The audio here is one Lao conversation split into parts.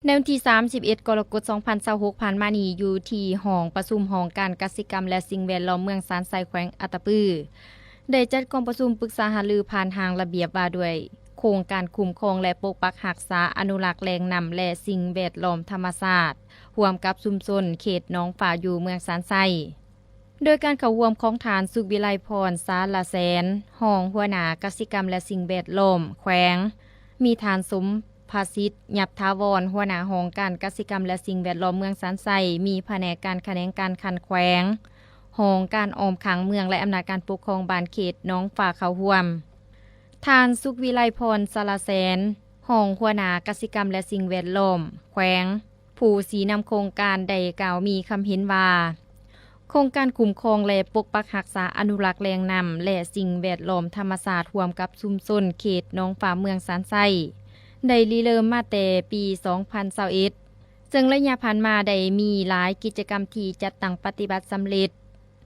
ໃນວັນທີສາມສິບເອັດ ກໍລະກົດ ສອງພັນຊາວຫົກ ຜ່ານມານີ້ ຢູ່ທີ່ຫ້ອງປະຊຸມຫ້ອງການກະສິກຳ ແລະ ສິ່ງແວດລ້ອມເມືອງຊານໄຊ ແຂວງອັດຕະປື ໄດ້ຈັດກອງປະຊຸມປຶກສາຫາລືຜ່ານຮ່າງລະບຽບວ່າດ້ວຍໂຄງການຄຸ້ມຄອງ ແລະ ປົກປັກຮັກສາອະນຸລັກແຫຼ່ງນ້ຳ ແລະ ສິ່ງແວດລ້ອມທຳມະຊາດ ຮ່ວມກັບຊຸມຊົນເຂດໜອງຝາຢູ່ເມືອງຊານໄຊ. ໂດຍການເຂົ້າຮ່ວມຂອງທ່ານ ສຸກວິໄລພອນ ສາລະແສນ ຮອງຫົວໜ້າກະສິກຳ ແລະ ສິ່ງແວດລ້ອມແຂວງ, ມີທ່ານ ສົມພະສິດ ຫຍັບຖາວອນ ຫົວໜ້າຫ້ອງການກະສິກຳ ແລະ ສິ່ງແວດລ້ອມເມືອງຊານໄຊ, ມີພະແນກການຂະແໜງການຂັ້ນແຂວງ, ຫ້ອງການອ້ອມຂ້າງເມືອງ ແລະ ອຳນາດການປົກຄອງບ້ານເຂດໜອງຝາເຂົ້າຮ່ວມ. ທ່ານ ສຸກວິໄລພອນ ສາລະແສນ ຮອງຫົວໜ້າກະສິກຳ ແລະ ສິ່ງແວດລ້ອມແຂວງ, ຜູ້ຊີ້ນຳໂຄງການໄດ້ກ່າວມີຄຳເຫັນວ່າ, ໂຄງການຄຸ້ມຄອງ ແລະ ປົກປັກຮັກສາອະນຸລັກແຫຼ່ງນ້ຳ ແລະ ສິ່ງແວດລ້ອມທຳມະຊາດຮ່ວມກັບຊຸມຊົນເຂດໜອງຝາເມືອງຊານໄຊ ໄດ້ລິເລີ່ມມາແຕ່ປີສອງພັນຊາວເອັດ ເຊິ່ງໄລຍະຜ່ານມາໄດ້ມີຫຼາຍກິດຈະກຳທີ່ຈັດຕັ້ງປະຕິບັດສຳເລັດ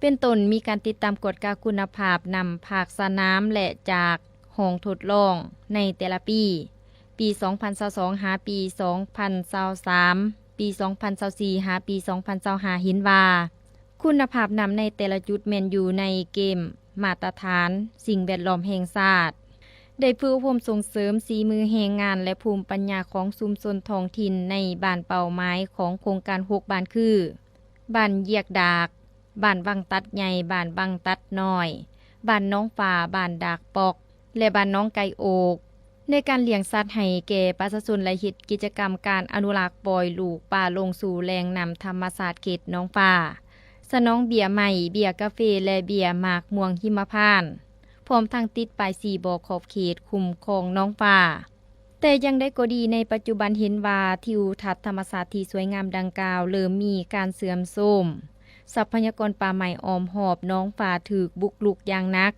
ເປັນຕົ້ນມີການຕິດຕາມກວດກາຄຸນນະພາບນ້ຳພາກສະໜາມ ແລະ ຈາກຫ້ອງທົດລອງໃນແຕ່ລະປີ, ປີສອງພັນຊາວສອງ ຫາປີສອງພັນຊາວສາມ, ປີສອງພັນຊາວສີ່ ຫາປີສອງພັນຊາວຫ້າ ເຫັນວ່າ ຄຸນນະພາບນ້ຳໃນແຕ່ລະຈຸດແມ່ນຢູ່ໃນເກນມາດຕະຖານສິ່ງແວດລ້ອມແຫ່ງຊາດ, ໄດ້ຝຶກອົບຮົມສົ່ງເສີມສີມືແຮງງານ ແລະ ພູມປັນຍາຂອງຊຸມຊົນທ້ອງຖິ່ນໃນບ້ານເປົ້າໝາຍຂອງໂຄງການຫົກບ້ານຄື ບ້ານຢຽກດາກ, ບ້ານວັງຕັດໃຫຍ່, ບ້ານວັງຕັດນ້ອຍ, ບ້ານໜອງຝາ, ບ້ານດາກປອກ ແລະ ບ້ານໜອງໄກ່ໂອກ, ໃນການລ້ຽງສັດໃຫ້ແກ່ປະຊາຊົນ ແລະ ເຮັດກິດຈະກຳການອະນຸລັກປ່ອຍລູກປາລົງສູ່ແຫຼ່ງນ້ຳທຳມະຊາດເຂດໜອງຝາ, ສະໜອງເບ້ຍໄມ້, ເບ້ຍກາເຟ ແລະ ເບ້ຍໝາກມ່ວງຫິມະພານ, ພ້ອມທັງຕິດປ້າຍຊີ້ບອກຂອບເຂດຄຸ້ມຄອງໜອງຝາ. ແຕ່ຢ່າງໃດກໍດີ, ໃນປັດຈຸບັນເຫັນວ່າທິວທັດທຳມະຊາດທີ່ສວຍງາມດັ່ງກ່າວເລີ່ມມີການເສື່ອມໂຊມ, ຊັບພະຍາກອນປ່າໄມ້ອ້ອມຮອບໜອງຝາຖືກບຸກລຸກຢ່າງໜັກ,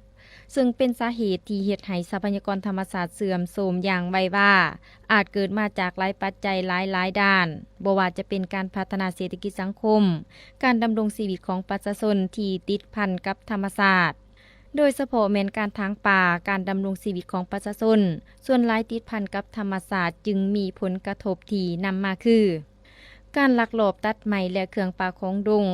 ເຊິ່ງເປັນສາເຫດທີ່ເຮັດໃຫ້ຊັບພະຍາກອນທຳມະຊາດເສື່ອມໂຊມຢ່າງໄວວາ, ອາດເກີດມາຈາກຫຼາຍປັດໄຈຫຼາຍໆດ້ານ, ບໍ່ວ່າຈະເປັນການພັດທະນາເສດຖະກິດສັງຄົມ, ການດຳລົງຊີວິດຂອງປະຊາຊົນທີ່ຕິດພັນກັບທຳມະຊາດ, ໂດຍສະເພາະແມ່ນການຖາງປ່າ, ການດຳລົງຊີວິດຂອງປະຊາຊົນ ສ່ວນຫຼາຍຕິດພັນກັບທຳມະຊາດ ຈຶ່ງມີຜົນກະທົບທີ່ນຳມາຄື ການລັກລອບຕັດໄມ້ ແລະ ເຄື່ອງປ່າຂອງດົງ,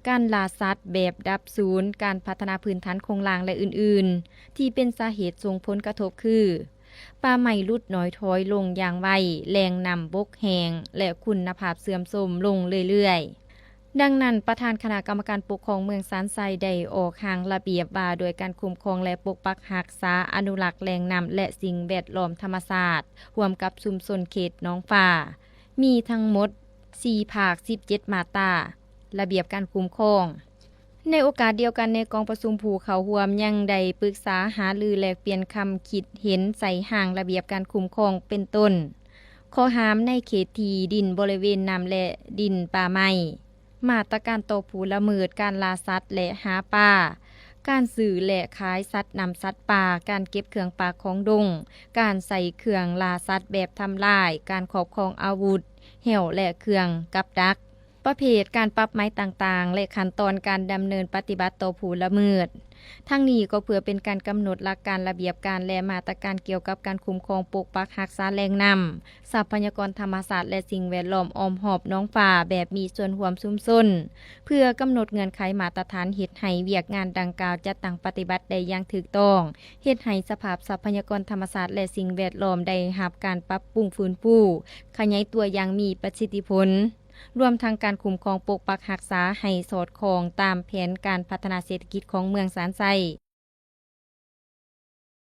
ການລ່າສັດແບບດັບສູນ, ການພັດທະນາພື້ນຖານໂຄງລ່າງ ແລະ ອື່ນໆ ທີ່ເປັນສາເຫດສົ່ງຜົນກະທົບຄື ປ່າໄມ້ຫຼຸດໜ້ອຍຖອຍລົງຢ່າງໄວ, ແຫຼ່ງນ້ຳບົກແຫ້ງ ແລະ ຄຸນນະພາບເສື່ອມໂຊມລົງເລື້ອຍໆ. ດັ່ງນັ້ນ, ປະທານຄະນະກຳມະການປົກຄອງເມືອງຊານໄຊໄດ້ອອກຮ່າງລະບຽບວ່າດ້ວຍການຄຸ້ມຄອງ ແລະ ປົກປັກຮັກສາອະນຸລັກແຫຼ່ງນ້ຳ ແລະ ສິ່ງແວດລ້ອມທຳມະຊາດ ຮ່ວມກັບຊຸມຊົນເຂດໜອງຝາ, ມີທັງໝົດສີ່ພາກ ສິບເຈັດມາດຕາ ລະບຽບການຄຸ້ມຄອງ. ໃນໂອກາດດຽວກັນ, ໃນກອງປະຊຸມຜູ້ເຂົ້າຮ່ວມຍັງໄດ້ປຶກສາຫາລືແລກປ່ຽນຄຳຄິດເຫັນໃສ່ຮ່າງລະບຽບການຄຸ້ມຄອງ ເປັນຕົ້ນ ຂໍ້ຫ້າມໃນເຂດທີ່ດິນບໍລິເວນນ້ຳ ແລະ ດິນປ່າໄມ້, ມາດຕະການຕໍ່ຜູ້ລະເມີດ, ການລ່າສັດ ແລະ ຫາປາ, ການຊື້ ແລະ ຂາຍສັດນ້ຳສັດປ່າ, ການເກັບເຄື່ອງປ່າຂອງດົງ, ການໃຊ້ເຄື່ອງລ່າສັດແບບທຳລາຍ, ການຄອບຄອງອາວຸດ, ແຮ້ວ ແລະ ເຄື່ອງກັບດັກ. ປະເພດການປັບໃໝຕ່າງໆ ແລະ ຂັ້ນຕອນການດຳເນີນປະຕິບັດຕໍ່ຜູ້ລະເມີດ. ທັງນີ້ກໍເພື່ອເປັນການກຳນົດຫຼັກການ, ລະບຽບການ ແລະ ມາດຕະການກ່ຽວກັບການຄຸ້ມຄອງປົກປັກຮັກສາແຫຼ່ງນ້ຳ, ຊັບພະຍາກອນທຳມະຊາດ ແລະ ສິ່ງແວດລ້ອມອ້ອມຮອບໜອງຝາແບບມີສ່ວນຮ່ວມຊຸມຊົນ, ເພື່ອກຳນົດເງື່ອນໄຂມາດຕະຖານເຮັດໃຫ້ວຽກງານດັ່ງກ່າວຈັດຕັ້ງປະຕິບັດໄດ້ຢ່າງຖືກຕ້ອງ, ເຮັດໃຫ້ສະພາບຊັບພະຍາກອນທຳມະຊາດ ແລະ ສິ່ງແວດລ້ອມໄດ້ຮັບການປັບປຸງຟື້ນຟູ, ຂະຫຍາຍຕົວຢ່າງມີປະສິດທິຜົນ. ລວມທັງການຄຸ້ມຄອງປົກປັກຮັກສາໃຫ້ສອດຄ່ອງຕາມແຜນການພັດທະນາເສດຖະກິດຂອງເມືອງຊານໄຊ.